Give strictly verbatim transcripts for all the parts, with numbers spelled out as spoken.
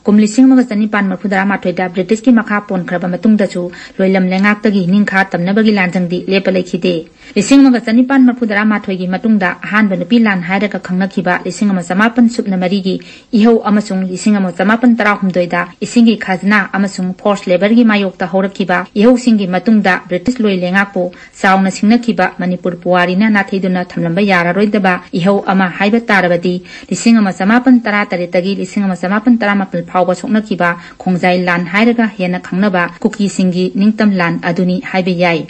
ꯀꯨꯝ ꯂꯤꯁꯤꯡ ꯑꯃꯒ ꯆꯅꯤꯄꯥꯟ ꯃꯔꯤꯐꯨꯇꯔꯥ ꯃꯥꯊꯣꯏꯗ ꯕ꯭ꯔꯤꯇꯤꯁꯀꯤ ꯃꯈꯥ ꯄꯣꯟꯈ꯭ꯔꯕ ꯃꯇꯨꯡꯗꯁꯨ ꯂꯣꯏꯂꯝ ꯂꯩꯉꯥꯛꯇꯒꯤ ꯅꯤꯡꯈꯥ ꯇꯝꯅꯕꯒꯤ ꯂꯥꯟꯖꯪꯗꯤ ꯂꯦꯞꯄ ꯂꯩꯈꯤꯗꯦ꯫ ꯂꯤꯁꯤꯡ ꯑꯃꯒ ꯆꯅꯤꯄꯥꯟ ꯃꯔꯤꯐꯨꯇꯔꯥ ꯃꯥꯊꯣꯏꯒꯤ ꯃꯇꯨꯡꯗ ꯑꯍꯥꯟꯕ ꯅꯨꯄꯤ ꯂꯥꯟ ꯍꯥꯏꯔꯒ ꯈꯪꯅꯈꯤꯕ ꯂꯤꯁꯤꯡ ꯑꯃ ꯆꯃꯥꯄꯟ ꯁꯨꯞꯅ ꯃꯔꯤꯒꯤ ꯏꯍꯧ ꯑꯃꯁꯨꯡ ꯂꯤꯁꯤꯡ ꯑꯃ ꯆꯃꯥꯄꯟ ꯇꯔꯥꯍꯨꯝꯗꯣꯏꯗ ꯏꯁꯤꯡꯒꯤ ꯈꯖꯅꯥ ꯑꯃꯁꯨꯡ ꯐꯣꯔꯁ ꯂꯦꯕꯔꯒꯤ ꯃꯥꯌꯣꯛꯇ ꯍꯧꯔꯛꯈꯤꯕ ꯏꯍꯧꯁꯤꯡꯒꯤ ꯃꯇꯨꯡꯗ ꯕ꯭ꯔꯤꯇꯤꯁ ꯂꯣꯏ ꯂꯩꯉꯥꯛꯄꯨ ꯆꯥꯎꯅ ꯁꯤꯡꯅꯈꯤꯕ ꯃꯅꯤꯄꯨꯔ ꯄꯨꯋꯥꯔꯤꯅ ꯅꯥꯊꯩꯗꯨꯅ ꯊꯝꯂꯝꯕ ꯌꯥꯔꯔꯣꯏꯗꯕ ꯏꯍꯧ ꯑꯃ ꯍꯥꯏꯕ ꯇꯥꯔꯕꯗꯤ ꯂꯤꯁꯤꯡ ꯑꯃ ꯆꯃꯥꯄꯟ ꯇꯔꯥ ꯇꯔꯦꯠꯇꯒꯤ ꯂꯤꯁꯤꯡ ꯑꯃ ꯆꯃꯥꯄꯟ ꯇꯔꯥꯃꯥꯄꯜ ꯐꯥꯎꯕ ꯁꯣꯛꯅꯈꯤꯕ ꯈꯣꯡꯖꯥꯏ ꯂꯥꯟ ꯍꯥꯏꯔꯒ ꯍꯦꯟꯅ ꯈꯪꯅꯕ ꯀꯨꯀꯤꯁꯤꯡꯒꯤ ꯅꯤꯡꯇꯝ ꯂꯥꯟ ꯑꯗꯨꯅꯤ ꯍꯥꯏꯕ ꯌꯥꯏ꯫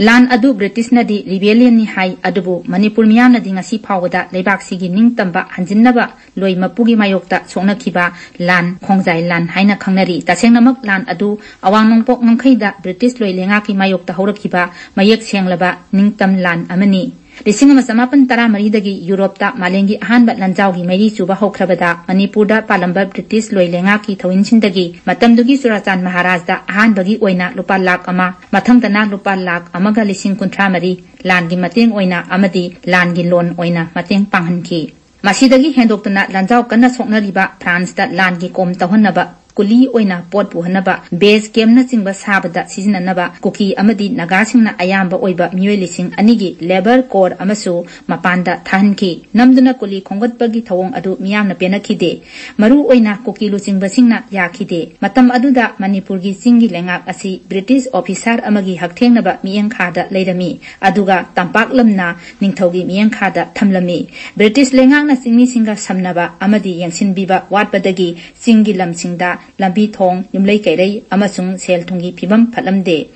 ꯂꯥꯟ ꯑꯗꯨ ꯕ꯭ꯔꯤꯇꯤꯁꯅꯗꯤ ꯔꯤꯕꯦꯂꯤꯌꯟꯅꯤ ꯍꯥꯏ, ꯑꯗꯨꯕꯨ ꯃꯅꯤꯄꯨꯔ ꯃꯤꯌꯥꯝꯅꯗꯤ ꯉꯁꯤ ꯐꯥꯎꯕꯗ ꯂꯩꯕꯥꯛꯁꯤꯒꯤ ꯅꯤꯡꯇꯝꯕ ꯍꯟꯖꯤꯟꯅꯕ ꯂꯣꯏ ꯃꯄꯨꯒꯤ ꯃꯥꯌꯣꯛꯇ ꯁꯣꯛꯅꯈꯤꯕ ꯂꯥꯟ ꯈꯣꯡꯖꯥꯏ ꯂꯥꯟ ꯍꯥꯏꯅ ꯈꯪꯅꯔꯤ꯫ ꯇꯁꯦꯡꯅꯃꯛ ꯂꯥꯟ ꯑꯗꯨ ꯑꯋꯥꯡ ꯅꯣꯡꯄꯣꯛ ꯉꯝꯈꯩꯗ ꯕ꯭ꯔꯤꯇꯤꯁ ꯂꯣꯏ ꯂꯩꯉꯥꯛꯀꯤ ꯃꯥꯌꯣꯛꯇ ꯍꯧꯔꯛꯈꯤꯕ ꯃꯌꯦꯛ ꯁꯦꯡꯂꯕ ꯅꯤꯡꯇꯝ ꯂꯥꯟ ꯑꯃꯅꯤ꯫ ꯂꯤꯁꯤꯡ ꯑꯃ ꯆꯃꯥꯄꯟ ꯇꯔꯥꯃꯔꯤꯗꯒꯤ ꯌꯨꯔꯣꯞꯇ ꯃꯥꯂꯦꯝꯒꯤ ꯑꯍꯥꯟꯕ ꯂꯥꯟꯖꯥꯎꯒꯤ ꯃꯩꯔꯤ ꯆꯨꯕ ꯍꯧꯈ꯭ꯔꯕꯗ ꯃꯅꯤꯄꯨꯔꯗ ꯄꯥꯜꯂꯝꯕ ꯕ꯭ꯔꯤꯇꯤꯁ ꯂꯣꯏ ꯂꯩꯉꯥꯛꯀꯤ ꯊꯧꯏꯟꯁꯤꯡꯗꯒꯤ ꯃꯇꯝꯗꯨꯒꯤ ꯆꯨꯔꯥꯆꯥꯟ ꯃꯍꯥꯔꯥꯖꯗ ꯑꯍꯥꯟꯕꯒꯤ ꯑꯣꯏꯅ ꯂꯨꯄꯥ ꯂꯥꯈ ꯑꯃ, ꯃꯊꯪꯗꯅ ꯂꯨꯄꯥ ꯂꯥꯈ ꯑꯃꯒ ꯂꯤꯁꯤꯡ ꯀꯨꯟꯊ꯭ꯔꯥ ꯃꯔꯤ ꯂꯥꯟꯒꯤ ꯃꯇꯦꯡ ꯑꯣꯏꯅ ꯑꯃꯗꯤ ꯂꯥꯟꯒꯤ ꯂꯣꯟ ꯑꯣꯏꯅ ꯃꯇꯦꯡ ꯄꯥꯡꯍꯟꯈꯤ꯫ ꯃꯁꯤꯗꯒꯤ ꯍꯦꯟꯗꯣꯛꯇꯨꯅ ꯂꯥꯟꯖꯥꯎ ꯀꯟꯅ ꯁꯣꯛꯅꯔꯤꯕ ꯐ꯭ꯔꯥꯟꯁꯇ ꯂꯥꯟꯒꯤ ꯀꯣꯝ ꯇꯧꯍꯟꯅꯕ, ꯀꯨꯂꯤ ꯑꯣꯏꯅ ꯄꯣꯠ ꯄꯨꯍꯟꯅꯕ, ꯕꯦꯁ ꯀꯦꯝꯅꯆꯤꯡꯕ ꯁꯥꯕꯗ ꯁꯤꯖꯤꯟꯅꯅꯕ ꯀꯨꯀꯤ ꯑꯃꯗꯤ ꯅꯥꯒꯥꯁꯤꯡꯅ ꯑꯌꯥꯝꯕ ꯑꯣꯏꯕ ꯃꯤꯑꯣꯏ ꯂꯤꯁꯤꯡ ꯑꯅꯤꯒꯤ ꯂꯦꯕꯔ ꯀꯣꯔ ꯑꯃꯁꯨ ꯃꯄꯥꯟꯗ ꯊꯥꯍꯟꯈꯤ꯫ ꯅꯝꯗꯨꯅ ꯀꯨꯂꯤ ꯈꯣꯝꯒꯠꯄꯒꯤ ꯊꯧꯑꯣꯡ ꯑꯗꯨ ꯃꯤꯌꯥꯝꯅ ꯄꯦꯟꯅꯈꯤꯗꯦ꯫ ꯃꯔꯨ ꯑꯣꯏꯅ ꯀꯨꯀꯤ ꯂꯨꯆꯤꯡꯕꯁꯤꯡꯅ ꯌꯥꯈꯤꯗꯦ꯫ ꯃꯇꯝ ꯑꯗꯨꯗ ꯃꯅꯤꯄꯨꯔꯒꯤ ꯆꯤꯡꯒꯤ ꯂꯩꯉꯥꯛ ꯑꯁꯤ ꯕ꯭ꯔꯤꯇꯤꯁ ꯑꯣꯐꯤꯁꯥꯔ ꯑꯃꯒꯤ ꯍꯛꯊꯦꯡꯅꯕ ꯃꯤꯠꯌꯦꯡꯈꯥꯗ ꯂꯩꯔꯝꯃꯤ, ꯑꯗꯨꯒ ꯇꯝꯄꯥꯛ ꯂꯝꯅ ꯅꯤꯡꯊꯧꯒꯤ ꯃꯤꯠꯌꯦꯡꯈꯥꯗ ꯊꯝꯂꯝꯃꯤ꯫ ꯕ꯭ꯔꯤꯇꯤꯁ ꯂꯩꯉꯥꯛꯅ ꯆꯤꯡꯃꯤꯁꯤꯡꯒ ꯁꯝꯅꯕ ꯑꯃꯗꯤ ꯌꯦꯡꯁꯤꯟꯕꯤꯕ ꯋꯥꯠꯄꯗꯒꯤ ꯆꯤꯡꯒꯤ ꯂꯝꯁꯤꯡꯗ ꯂꯝꯕꯤ ꯊꯣꯡ, ꯌꯨꯝꯂꯩ ꯀꯩꯔꯩ ꯑꯃꯁꯨꯡ ꯁꯦꯜ ꯊꯨꯝꯒꯤ ꯐꯤꯕꯝ ꯐꯠꯂꯝꯗꯦ꯫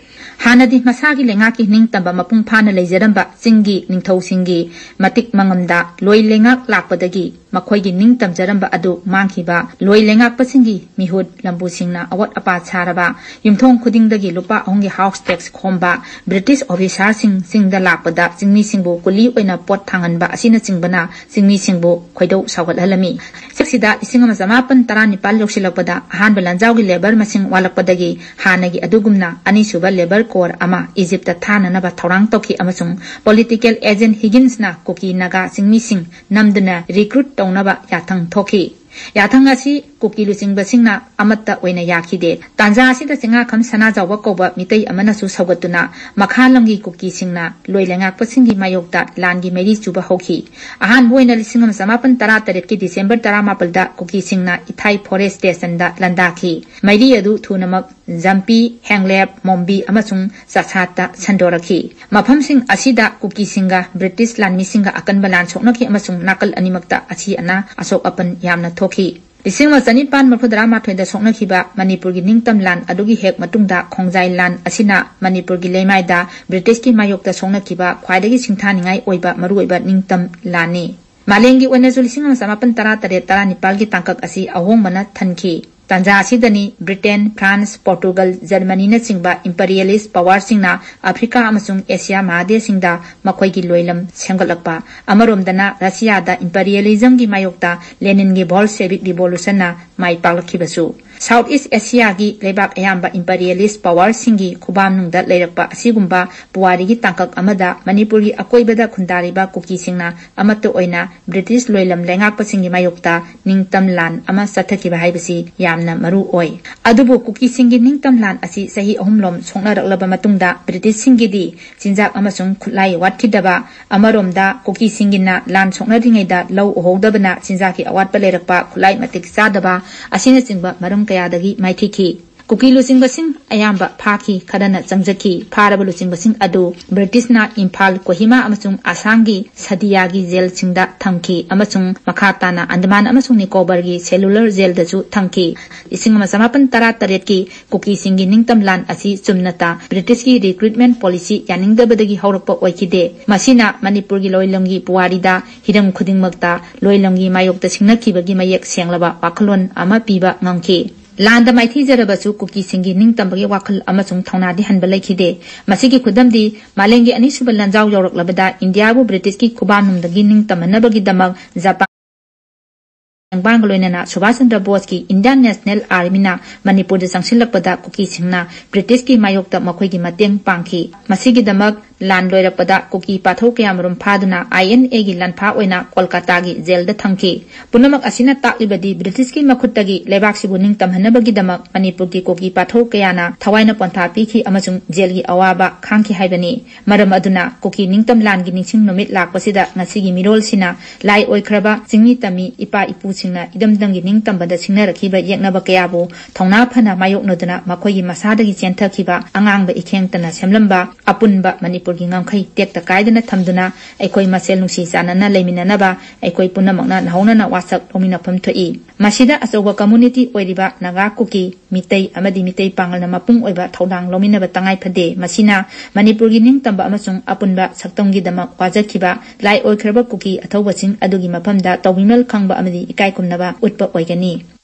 ꯍꯥꯟꯅꯗꯤ ꯃꯁꯥꯒꯤ ꯂꯩꯉꯥꯛꯀꯤ ꯅꯤꯡꯇꯝꯕ ꯃꯄꯨꯡ ꯐꯥꯅ ꯂꯩꯖꯔꯝꯕ ꯆꯤꯡꯒꯤ ꯅꯤꯡꯊꯧꯁꯤꯡꯒꯤ ꯃꯇꯤꯛ ꯃꯉꯝꯗ ꯂꯣꯏ ꯂꯩꯉꯥꯛ ꯂꯥꯛꯄꯗꯒꯤ ꯃꯈꯣꯏꯒꯤ ꯅꯤꯡꯇꯝꯖꯔꯝꯕ ꯑꯗꯨ ꯃꯥꯡꯈꯤꯕ ꯂꯣꯏ ꯂꯩꯉꯥꯛꯄꯁꯤꯡꯒꯤ ꯃꯤꯍꯨꯠ ꯂꯝꯕꯨꯁꯤꯡꯅ ꯑꯋꯥꯠ ꯑꯄꯥ ꯁꯥꯔꯕ, ꯌꯨꯝꯊꯣꯡ ꯈꯨꯗꯤꯡꯗꯒꯤ ꯂꯨꯄꯥ ꯑꯍꯨꯝꯒꯤ ꯍꯥꯎꯁ ꯇꯦꯛꯁ ꯈꯣꯝꯕ, ꯕ꯭ꯔꯤꯇꯤꯁ ꯑꯣꯐꯤꯁꯥꯔꯁꯤꯡ ꯆꯤꯡꯗ ꯂꯥꯛꯄꯗ ꯆꯤꯡꯃꯤꯁꯤꯡꯕꯨ ꯀꯨꯂꯤ ꯑꯣꯏꯅ ꯄꯣꯠ ꯊꯥꯡꯍꯟꯕ ꯑꯁꯤꯅꯆꯤꯡꯕꯅ ꯆꯤꯡꯃꯤꯁꯤꯡꯕꯨ ꯈꯣꯏꯗꯧ ꯁꯥꯎꯒꯠꯍꯜꯂꯝꯃꯤ꯫ ꯁꯤꯗ ꯂꯤꯁꯤꯡ ꯑꯃ ꯆꯃꯥꯄꯟ ꯇꯔꯥꯅꯤꯄꯥꯜ ꯌꯧꯁꯤꯜꯂꯛꯄꯗ ꯑꯍꯥꯟꯕ ꯂꯥꯟꯖꯥꯎꯒꯤ ꯂꯦꯕꯔ ꯃꯁꯤꯡ ꯋꯥꯠꯂꯛꯄꯗꯒꯤ ꯍꯥꯟꯅꯒꯤ ꯑꯗꯨꯒꯨꯝꯅ ꯑꯅꯤꯁꯨꯕ ꯂꯦꯕꯔ ꯀꯣꯔ ꯑꯃ ꯏꯖꯤꯞꯇ ꯊꯥꯅꯅꯕ ꯊꯧꯔꯥꯡ ꯇꯧꯈꯤ ꯑꯃꯁꯨꯡ ꯄꯣꯂꯤꯇꯤꯀꯦꯜ ꯑꯦꯖꯦꯟ ꯍꯤꯒꯤꯟꯁꯅ ꯀꯨꯀꯤ ꯅꯥꯒꯥ ꯆꯤꯡꯃꯤꯁꯤꯡ ꯅꯝꯗꯨꯅ ꯔꯤꯀ꯭ꯔꯨꯠ ꯇꯧꯅꯕ ꯌꯥꯊꯪ ꯊꯣꯛꯈꯤ꯫ ꯌꯥꯊꯪ ꯑꯁꯤ ꯀꯨꯀꯤ ꯂꯨꯆꯤꯡꯕꯁꯤꯡꯅ ꯑꯃꯠꯇ ꯑꯣꯏꯅ ꯌꯥꯈꯤꯗꯦ꯫ ꯇꯥꯟꯖꯥ ꯑꯁꯤꯗ ꯆꯤꯡꯉꯥꯈꯝ ꯁꯅꯥꯖꯥꯎꯕ ꯀꯧꯕ ꯃꯤꯇꯩ ꯑꯃꯅꯁꯨ ꯁꯧꯒꯠꯇꯨꯅ ꯃꯈꯥ ꯂꯝꯒꯤ ꯀꯨꯀꯤꯁꯤꯡꯅ ꯂꯣꯏ ꯂꯩꯉꯥꯛꯄꯁꯤꯡꯒꯤ ꯃꯥꯌꯣꯛꯇ ꯂꯥꯟꯒꯤ ꯃꯩꯔꯤ ꯆꯨꯕ ꯍꯧꯈꯤ꯫ ꯑꯍꯥꯟꯕ ꯑꯣꯏꯅ ꯂꯤꯁꯤꯡ ꯑꯃ ꯆꯃꯥꯄꯟ ꯇꯔꯥ ꯇꯔꯦꯠꯀꯤ ꯗꯤꯁꯦꯝꯕꯔ ꯇꯔꯥꯃꯥꯄꯜꯗ ꯀꯨꯀꯤꯁꯤꯡꯅ ꯏꯊꯥꯏ ꯐꯣꯔꯦꯁ ꯁ꯭ꯇꯦꯁꯟꯗ ꯂꯥꯟꯗꯥꯈꯤ꯫ ꯃꯩꯔꯤ ꯑꯗꯨ ꯊꯨꯅꯃꯛ ꯖꯝꯄꯤ, ꯍꯦꯡꯂꯦꯞ, ꯃꯣꯝꯕꯤ ꯑꯃꯁꯨꯡ ꯆꯥꯁꯥꯠꯇ ꯁꯟꯗꯣꯔꯛꯈꯤ꯫ ꯃꯐꯝꯁꯤꯡ ꯑꯁꯤꯗ ꯀꯨꯀꯤꯁꯤꯡꯒ ꯕ꯭ꯔꯤꯇꯤꯁ ꯂꯥꯟꯃꯤꯁꯤꯡꯒ ꯑꯀꯟꯕ ꯂꯥꯟ ꯁꯣꯛꯅꯈꯤ ꯑꯃꯁꯨꯡ ꯅꯥꯀꯜ ꯑꯅꯤꯃꯛꯇ ꯑꯁꯤ ꯑꯅꯥ ꯑꯁꯣꯛ ꯑꯄꯟ ꯌꯥꯝꯅ ꯊꯣꯛꯈꯤ꯫ ꯂꯤꯁꯤꯡ ꯑꯃ ꯆꯅꯤꯄꯥꯟ ꯃꯔꯤꯐꯨꯇꯔꯥ ꯃꯥꯊꯣꯏꯗ ꯁꯣꯛꯅꯈꯤꯕ ꯃꯅꯤꯄꯨꯔꯒꯤ ꯅꯤꯡꯇꯝ ꯂꯥꯟ ꯑꯗꯨꯒꯤ ꯍꯦꯛ ꯃꯇꯨꯡꯗ ꯈꯣꯡꯖꯥꯏ ꯂꯥꯟ ꯑꯁꯤꯅ ꯃꯅꯤꯄꯨꯔꯒꯤ ꯂꯩꯃꯥꯏꯗ ꯕ꯭ꯔꯤꯇꯤꯁꯀꯤ ꯃꯥꯌꯣꯛꯇ ꯁꯣꯛꯅꯈꯤꯕ ꯈ꯭ꯋꯥꯏꯗꯒꯤ ꯁꯤꯡꯊꯥꯅꯤꯡꯉꯥꯏ ꯑꯣꯏꯕ ꯃꯔꯨꯑꯣꯏꯕ ꯅꯤꯡꯇꯝ ꯂꯥꯟꯅꯤ꯫ ꯃꯥꯂꯦꯝꯒꯤ ꯑꯣꯏꯅꯁꯨ ꯂꯤꯁꯤꯡ ꯑꯃ ꯆꯃꯥꯄꯟ ꯇꯔꯥ ꯇꯔꯦꯠ ꯇꯔꯥꯅꯤꯄꯥꯜꯒꯤ ꯇꯥꯡꯀꯛ ꯑꯁꯤ ꯑꯍꯣꯡꯕꯅ ꯊꯟꯈꯤ꯫ ꯇꯥꯟꯖꯥ ꯑꯁꯤꯗꯅꯤ ꯕ꯭ꯔꯤꯇꯦꯟ, ꯐ꯭ꯔꯥꯟꯁ, ꯄꯣꯔꯇꯨꯒꯜ, ꯖꯔꯃꯅꯤꯅꯆꯤꯡꯕ ꯏꯝꯄꯔꯤꯌꯦꯂꯤꯁ ꯄꯋꯥꯔꯁꯤꯡꯅ ꯑꯐ꯭ꯔꯤꯀꯥ ꯑꯃꯁꯨꯡ ꯑꯦꯁꯤꯌꯥ ꯃꯍꯥꯗꯦꯁꯁꯤꯡꯗ ꯃꯈꯣꯏꯒꯤ ꯂꯣꯏꯂꯝ ꯁꯦꯝꯒꯠꯂꯛꯄ꯫ ꯑꯃꯔꯣꯝꯗꯅ ꯔꯁꯤꯌꯥꯗ ꯏꯝꯄꯔꯤꯌꯦꯂꯤꯖꯝꯒꯤ ꯃꯥꯌꯣꯛꯇ ꯂꯦꯅꯤꯟꯒꯤ ꯕꯣꯜꯁꯦꯕꯤꯛ ꯔꯤꯚꯣꯂꯨꯁꯟꯅ ꯃꯥꯏ ꯄꯥꯛꯂꯛꯈꯤꯕꯁꯨ꯫ ꯁꯥꯎꯠ ꯏꯁ ꯑꯦꯁꯤꯌꯥꯒꯤ ꯂꯩꯕꯥꯛ ꯑꯌꯥꯝꯕ ꯏꯝꯄꯔꯤꯌꯦꯂꯤꯁ ꯄꯋꯥꯔꯁꯤꯡꯒꯤ ꯈꯨꯕꯥꯝꯅꯨꯡꯗ ꯂꯩꯔꯛꯄ ꯑꯁꯤꯒꯨꯝꯕ ꯄꯨꯋꯥꯔꯤꯒꯤ ꯇꯥꯡꯀꯛ ꯑꯃꯗ ꯃꯅꯤꯄꯨꯔꯒꯤ ꯑꯀꯣꯏꯕꯗ ꯈꯨꯟꯗꯥꯔꯤꯕ ꯀꯨꯀꯤꯁꯤꯡꯅ ꯑꯃꯠꯇ ꯑꯣꯏꯅ ꯕ꯭ꯔꯤꯇꯤꯁ ꯂꯣꯏꯂꯝ ꯂꯩꯉꯥꯛꯄꯁꯤꯡꯒꯤ ꯃꯥꯌꯣꯛꯇ ꯅꯤꯡꯇꯝ ꯂꯥꯟ ꯑꯃ ꯆꯠꯊꯈꯤꯕ ꯍꯥꯏꯕꯁꯤ ꯌꯥꯝꯅ ꯃꯔꯨ ꯑꯣꯏ꯫ ꯑꯗꯨꯕꯨ ꯀꯨꯀꯤꯁꯤꯡꯒꯤ ꯅꯤꯡꯇꯝ ꯂꯥꯟ ꯑꯁꯤ ꯆꯍꯤ ꯑꯍꯨꯝꯂꯣꯝ ꯁꯣꯛꯅꯔꯛꯂꯕ ꯃꯇꯨꯡꯗ ꯕ꯭ꯔꯤꯇꯤꯁꯁꯤꯡꯒꯤꯗꯤ ꯆꯤꯟꯖꯥꯛ ꯑꯃꯁꯨꯡ ꯈꯨꯠꯂꯥꯏ ꯋꯥꯠꯈꯤꯗꯕ, ꯑꯃꯔꯣꯝꯗ ꯀꯨꯀꯤꯁꯤꯡꯒꯤꯅ ꯂꯥꯟ ꯁꯣꯛꯅꯔꯤꯉꯩꯗ ꯂꯧ ꯎꯍꯧꯗꯕꯅ ꯆꯤꯟꯖꯥꯛꯀꯤ ꯑꯋꯥꯠꯄ ꯂꯩꯔꯛꯄ, ꯈꯨꯠꯂꯥꯏ ꯃꯇꯤꯛ ꯆꯥꯗꯕ ꯑꯁꯤꯅꯆꯤꯡꯕ ꯃꯔꯝ ꯀꯌꯥꯗꯒꯤ ꯃꯥꯏꯊꯤꯈꯤ꯫ ꯀꯨꯀꯤ ꯂꯨꯆꯤꯡꯕꯁꯤꯡ ꯑꯌꯥꯝꯕ ꯐꯥꯈꯤ, ꯈꯔꯅ ꯆꯪꯖꯈꯤ꯫ ꯐꯥꯔꯕ ꯂꯨꯆꯤꯡꯕꯁꯤꯡ ꯑꯗꯨ ꯕ꯭ꯔꯤꯇꯤꯁꯅ ꯏꯝꯐꯥꯜ, ꯀꯣꯍꯤꯃꯥ ꯑꯃꯁꯨꯡ ꯑꯁꯥꯝꯒꯤ ꯁꯗꯤꯌꯥꯒꯤ ꯖꯦꯜꯁꯤꯡꯗ ꯊꯝꯈꯤ ꯑꯃꯁꯨꯡ ꯃꯈꯥ ꯇꯥꯅ ꯑꯟꯗꯃꯥꯟ ꯑꯃꯁꯨꯡ ꯅꯤꯀꯣꯕꯔꯒꯤ ꯁꯦꯂꯨꯂꯔ ꯖꯦꯜꯗꯁꯨ ꯊꯝꯈꯤ꯫ ꯂꯤꯁꯤꯡ ꯑꯃ ꯆꯃꯥꯄꯟ ꯇꯔꯥ ꯇꯔꯦꯠꯀꯤ ꯀꯨꯀꯤꯁꯤꯡꯒꯤ ꯅꯤꯡꯇꯝ ꯂꯥꯟ ꯑꯁꯤ ꯆꯨꯝꯅꯇ ꯕ꯭ꯔꯤꯇꯤꯁꯀꯤ ꯔꯤꯀ꯭ꯔꯨꯠꯃꯦꯟ ꯄꯣꯂꯤꯁꯤ ꯌꯥꯅꯤꯡꯗꯕꯗꯒꯤ ꯍꯧꯔꯛꯄ ꯑꯣꯏꯈꯤꯗꯦ꯫ ꯃꯁꯤꯅ ꯃꯅꯤꯄꯨꯔꯒꯤ ꯂꯣꯏꯂꯝꯒꯤ ꯄꯨꯋꯥꯔꯤꯗ ꯍꯤꯔꯝ ꯈꯨꯗꯤꯡꯃꯛꯇ ꯂꯣꯏꯂꯝꯒꯤ ꯃꯥꯌꯣꯛꯇ ꯁꯤꯡꯅꯈꯤꯕꯒꯤ ꯃꯌꯦꯛ ꯁꯦꯡꯂꯕ ꯋꯥꯈꯜꯂꯣꯟ ꯑꯃ ꯄꯤꯕ ꯉꯝꯈꯤ꯫ ꯂꯥꯟꯗ ꯃꯥꯏꯊꯤꯖꯔꯕꯁꯨ ꯀꯨꯀꯤꯁꯤꯡꯒꯤ ꯅꯤꯡꯇꯝꯕꯒꯤ ꯋꯥꯈꯜ ꯑꯃꯁꯨꯡ ꯊꯧꯅꯥꯗꯤ ꯍꯟꯕ ꯂꯩꯈꯤꯗꯦ꯫ ꯃꯁꯤꯒꯤ ꯈꯨꯗꯝꯗꯤ ꯃꯥꯂꯦꯝꯒꯤ ꯑꯅꯤꯁꯨꯕ ꯂꯥꯟꯖꯥꯎ ꯌꯧꯔꯛꯂꯕꯗ ꯏꯟꯗꯤꯌꯥꯕꯨ ꯕ꯭ꯔꯤꯇꯤꯁꯀꯤ ꯈꯨꯕꯥꯝꯅꯨꯡꯗꯒꯤ ꯅꯤꯡꯇꯝꯍꯟꯅꯕꯒꯤꯗꯃꯛ ꯖꯄꯥꯟ ꯇꯦꯡꯕꯥꯡꯒ ꯂꯣꯏꯅꯅ ꯁꯨꯚꯥꯁ ꯆꯟꯗ꯭ꯔ ꯕꯣꯁꯀꯤ ꯏꯟꯗꯤꯌꯥꯟ ꯅꯦꯁꯅꯦꯜ ꯑꯥꯔꯃꯤꯅ ꯃꯅꯤꯄꯨꯔꯗ ꯆꯪꯁꯤꯜꯂꯛꯄꯗ ꯀꯨꯀꯤꯁꯤꯡꯅ ꯕ꯭ꯔꯤꯇꯤꯁꯀꯤ ꯃꯥꯌꯣꯛꯇ ꯃꯈꯣꯏꯒꯤ ꯃꯇꯦꯡ ꯄꯥꯡꯈꯤ꯫ ꯃꯁꯤꯒꯤꯗꯃꯛ ꯂꯥꯟ ꯂꯣꯏꯔꯛꯄꯗ ꯀꯨꯀꯤ ꯄꯥꯊꯧ ꯀꯌꯥꯃꯔꯨꯝ ꯐꯥꯗꯨꯅ ꯑꯥꯏ ꯑꯦꯟ ꯑꯦꯒꯤ ꯂꯥꯟꯐꯥ ꯑꯣꯏꯅ ꯀꯣꯜꯀꯥꯇꯥꯒꯤ ꯖꯦꯜꯗ ꯊꯝꯈꯤ꯫ ꯄꯨꯝꯅꯃꯛ ꯑꯁꯤꯅ ꯇꯥꯛꯂꯤꯕꯗꯤ ꯕ꯭ꯔꯤꯇꯤꯁꯀꯤ ꯃꯈꯨꯠꯇꯒꯤ ꯂꯩꯕꯥꯛꯁꯤꯕꯨ ꯅꯤꯡꯇꯝꯍꯟꯅꯕꯒꯤꯗꯃꯛ ꯃꯅꯤꯄꯨꯔꯒꯤ ꯀꯨꯀꯤ ꯄꯥꯊꯧ ꯀꯌꯥꯅ ꯊꯋꯥꯏꯅ ꯄꯣꯟꯊꯥ ꯄꯤꯈꯤ ꯑꯃꯁꯨꯡ ꯖꯦꯜꯒꯤ ꯑꯋꯥꯕ ꯈꯥꯡꯈꯤ ꯍꯥꯏꯕꯅꯤ꯫ ꯃꯔꯝ ꯑꯗꯨꯅ ꯀꯨꯀꯤ ꯅꯤꯡꯇꯝ ꯂꯥꯟꯒꯤ ꯅꯤꯡꯁꯤꯡ ꯅꯨꯃꯤꯠ ꯂꯥꯛꯄꯁꯤꯗ ꯉꯁꯤꯒꯤ ꯃꯤꯔꯣꯜꯁꯤꯅ ꯂꯥꯏ ꯑꯣꯏꯈ꯭ꯔꯕ ꯆꯤꯡꯃꯤ ꯇꯝꯃꯤ ꯏꯄꯥ ꯏꯄꯨꯁꯤꯡꯅ ꯏꯗꯝꯗꯝꯒꯤ ꯅꯤꯡꯇꯝꯕꯗ ꯁꯤꯡꯅꯔꯛꯈꯤꯕ ꯌꯦꯛꯅꯕ ꯀꯌꯥꯕꯨ ꯊꯧꯅꯥ ꯐꯅ ꯃꯥꯌꯣꯛꯅꯗꯨꯅ ꯃꯈꯣꯏꯒꯤ ꯃꯁꯥꯗꯒꯤ ꯆꯦꯟꯊꯈꯤꯕ ꯑꯉꯥꯡꯕ ꯏꯈꯦꯡꯇꯅ ꯁꯦꯝꯂꯝꯕ ꯑꯄꯨꯟꯕ ꯃꯅꯤꯄꯨꯔꯒꯤ ꯉꯝꯈꯩ ꯇꯦꯛꯇ ꯀꯥꯏꯗꯅ ꯊꯝꯗꯨꯅ ꯑꯩꯈꯣꯏ ꯃꯁꯦꯜ ꯅꯨꯡꯁꯤ ꯆꯥꯟꯅꯅ ꯂꯩꯃꯤꯟꯅꯅꯕ ꯑꯩꯈꯣꯏ ꯄꯨꯝꯅꯃꯛꯅ ꯅꯧꯍꯧꯅꯅ ꯋꯥꯁꯛ ꯂꯧꯃꯤꯟꯅꯐꯝ ꯊꯣꯛꯏ꯫ ꯃꯁꯤꯗ ꯑꯆꯧꯕ ꯀꯝꯃꯨꯅꯤꯇꯤ ꯑꯣꯏꯔꯤꯕ ꯅꯥꯒꯥ, ꯀꯨꯀꯤ, ꯃꯤꯇꯩ ꯑꯃꯗꯤ ꯃꯤꯇꯩ ꯄꯥꯉꯜꯅ ꯃꯄꯨꯡ ꯑꯣꯏꯕ ꯊꯧꯗꯥꯡ ꯂꯧꯃꯤꯟꯅꯕ ꯇꯉꯥꯏ ꯐꯗꯦ꯫ ꯃꯁꯤꯅ ꯃꯅꯤꯄꯨꯔꯒꯤ ꯅꯤꯡꯇꯝꯕ ꯑꯃꯁꯨꯡ ꯑꯄꯨꯟꯕ ꯁꯛꯇꯝꯒꯤꯗꯃꯛ ꯋꯥꯖꯈꯤꯕ ꯂꯥꯏ ꯑꯣꯏꯈ꯭ꯔꯕ ꯀꯨꯀꯤ ꯑꯊꯧꯕꯁꯤꯡ ꯑꯗꯨꯒꯤ ꯃꯐꯝꯗ ꯇꯧꯕꯤꯃꯜ ꯈꯪꯕ ꯑꯃꯗꯤ ꯏꯀꯥꯏ ꯈꯨꯝꯅꯕ ꯎꯠꯄ ꯑꯣꯏꯒꯅꯤ꯫